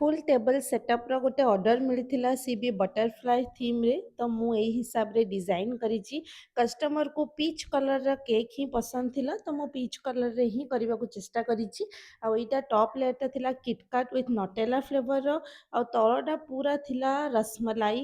ଫୁଲ୍ table ସେଟଅପ୍ର ଗୋଟେ order ମିଳିଥିଲା, ସିଏ ବି ବଟରଫ୍ଲାଏ ଥିମ୍ରେ। ତ ମୁଁ ଏଇ ହିସାବରେ ଡିଜାଇନ୍ କରିଛି। କଷ୍ଟମରକୁ ପିଚ୍ କଲର୍ର କେକ୍ ହିଁ ପସନ୍ଦ ଥିଲା, ତ ମୁଁ ପିଚ୍ କଲର୍ରେ ହିଁ କରିବାକୁ ଚେଷ୍ଟା କରିଛି। ଆଉ ଏଇଟା ଟପ୍ ଲେୟର୍ଟା ଥିଲା କିଟକାଟ୍ ୱିଥ୍ ନଟେଲା ଫ୍ଲେଭରର ଆଉ ତଳଟା ପୁରା ଥିଲା ରସମଲାଇ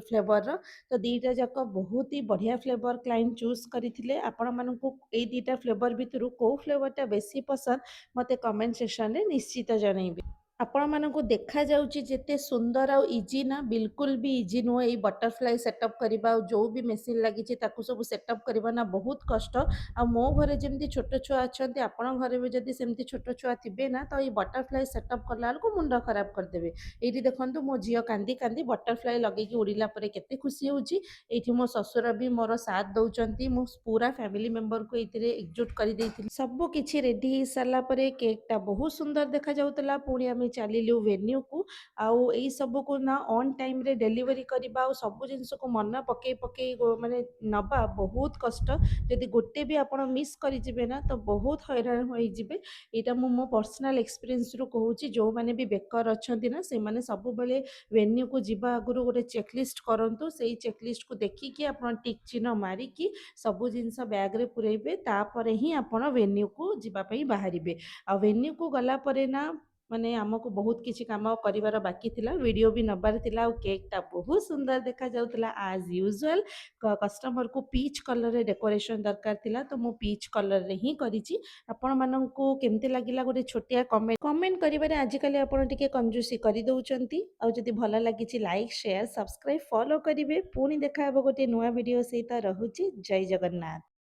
ଫ୍ଲେଭରର। ତ ଦୁଇଟା ଯାକ ବହୁତ ହି ବଢ଼ିଆ ଫ୍ଲେଭର କ୍ଲାଇଣ୍ଟ ଚୁଜ୍ କରିଥିଲେ। ଆପଣମାନଙ୍କୁ ଏଇ ଦୁଇଟା ଫ୍ଲେଭର ଭିତରୁ କେଉଁ ଫ୍ଲେଭରଟା ବେଶୀ ପସନ୍ଦ, ମୋତେ କମେଣ୍ଟ ସେକ୍ସନରେ ନିଶ୍ଚିତ ଜଣାଇବେ। ଆପଣମାନଙ୍କୁ ଦେଖାଯାଉଛି ଯେତେ ସୁନ୍ଦର ଆଉ ଇଜି ନା, ବିଲକୁଲ ବି ଇଜି ନୁହଁ। ଏଇ ବଟରଫ୍ଲାଏ ସେଟଅପ୍ କରିବା ଆଉ ଯେଉଁ ବି ମେସିନ୍ ଲାଗିଛି, ତାକୁ ସବୁ ସେଟଅପ୍ କରିବା ନା ବହୁତ କଷ୍ଟ। ଆଉ ମୋ ଘରେ ଯେମିତି ଛୋଟ ଛୁଆ ଅଛନ୍ତି, ଆପଣଙ୍କ ଘରେ ବି ଯଦି ସେମିତି ଛୋଟ ଛୁଆ ଥିବେ ନା, ତ ଏଇ ବଟରଫ୍ଲାଏ ସେଟଅପ୍ କଲା ବେଳକୁ ମୁଣ୍ଡ ଖରାପ କରିଦେବେ। ଏଇଠି ଦେଖନ୍ତୁ, ମୋ ଝିଅ କାନ୍ଦି କାନ୍ଦି ବଟରଫ୍ଲାଏ ଲଗେଇକି ଉଡ଼ିଲା ପରେ କେତେ ଖୁସି ହେଉଛି। ଏଇଠି ମୋ ଶ୍ୱଶୁର ବି ମୋର ସାଥ ଦେଉଛନ୍ତି। ମୁଁ ପୁରା ଫ୍ୟାମିଲି ମେମ୍ବରକୁ ଏଇଥିରେ ଏକଜୁଟ କରିଦେଇଥିଲି। ସବୁ କିଛି ରେଡ଼ି ହେଇସାରିଲା ପରେ କେକ୍ଟା ବହୁତ ସୁନ୍ଦର ଦେଖାଯାଉଥିଲା। ପୁଣି ଆମେ ଚାଲିଲୁ ଭେନ୍ୟୁକୁ। ଆଉ ଏଇ ସବୁକୁ ନା ଅନ୍ ଟାଇମ୍ରେ ଡେଲିଭରି କରିବା ଆଉ ସବୁ ଜିନିଷକୁ ମନେ ପକେଇ ପକେଇ ମାନେ ନେବା ବହୁତ କଷ୍ଟ। ଯଦି ଗୋଟେ ବି ଆପଣ ମିସ୍ କରିଯିବେ ନା, ତ ବହୁତ ହଇରାଣ ହୋଇଯିବେ। ଏଇଟା ମୁଁ ମୋ ପର୍ସନାଲ୍ ଏକ୍ସପିରିଏନ୍ସରୁ କହୁଛି। ଯେଉଁମାନେ ବି ବେକର ଅଛନ୍ତି ନା, ସେମାନେ ସବୁବେଳେ ଭେନ୍ୟୁକୁ ଯିବା ଆଗରୁ ଗୋଟେ ଚେକଲିଷ୍ଟ କରନ୍ତୁ। ସେଇ ଚେକଲିଷ୍ଟକୁ ଦେଖିକି ଆପଣ ଟିକ୍ ଚିହ୍ନ ମାରିକି ସବୁ ଜିନିଷ ବ୍ୟାଗ୍ରେ ପୁରେଇବେ, ତାପରେ ହିଁ ଆପଣ ଭେନ୍ୟୁକୁ ଯିବା ପାଇଁ ବାହାରିବେ। ଆଉ ଭେନ୍ୟୁକୁ ଗଲା ପରେ ନା ମାନେ ଆମକୁ ବହୁତ କିଛି କାମ କରିବାର ବାକି ଥିଲା, ଭିଡ଼ିଓ ବି ନେବାର ଥିଲା। ଆଉ କେକ୍ଟା ବହୁତ ସୁନ୍ଦର ଦେଖାଯାଉଥିଲା ଆଜ୍ ୟୁଜୁଆଲ୍। କଷ୍ଟମରକୁ ପିଚ୍ କଲର୍ରେ ଡେକୋରେସନ୍ ଦରକାର ଥିଲା, ତ ମୁଁ ପିଚ୍ କଲର୍ରେ ହିଁ କରିଛି। ଆପଣମାନଙ୍କୁ କେମିତି ଲାଗିଲା, ଗୋଟେ ଛୋଟିଆ କମେଣ୍ଟ। କମେଣ୍ଟ କରିବାରେ ଆଜିକାଲି ଆପଣ ଟିକେ କଞ୍ଜୁସି କରିଦେଉଛନ୍ତି। ଆଉ ଯଦି ଭଲ ଲାଗିଛି, ଲାଇକ୍, ସେୟାର, ସବସ୍କ୍ରାଇବ୍, ଫଲୋ କରିବେ। ପୁଣି ଦେଖା ହେବ ଗୋଟିଏ ନୂଆ ଭିଡ଼ିଓ ସହିତ। ରହୁଛି, ଜୟ ଜଗନ୍ନାଥ।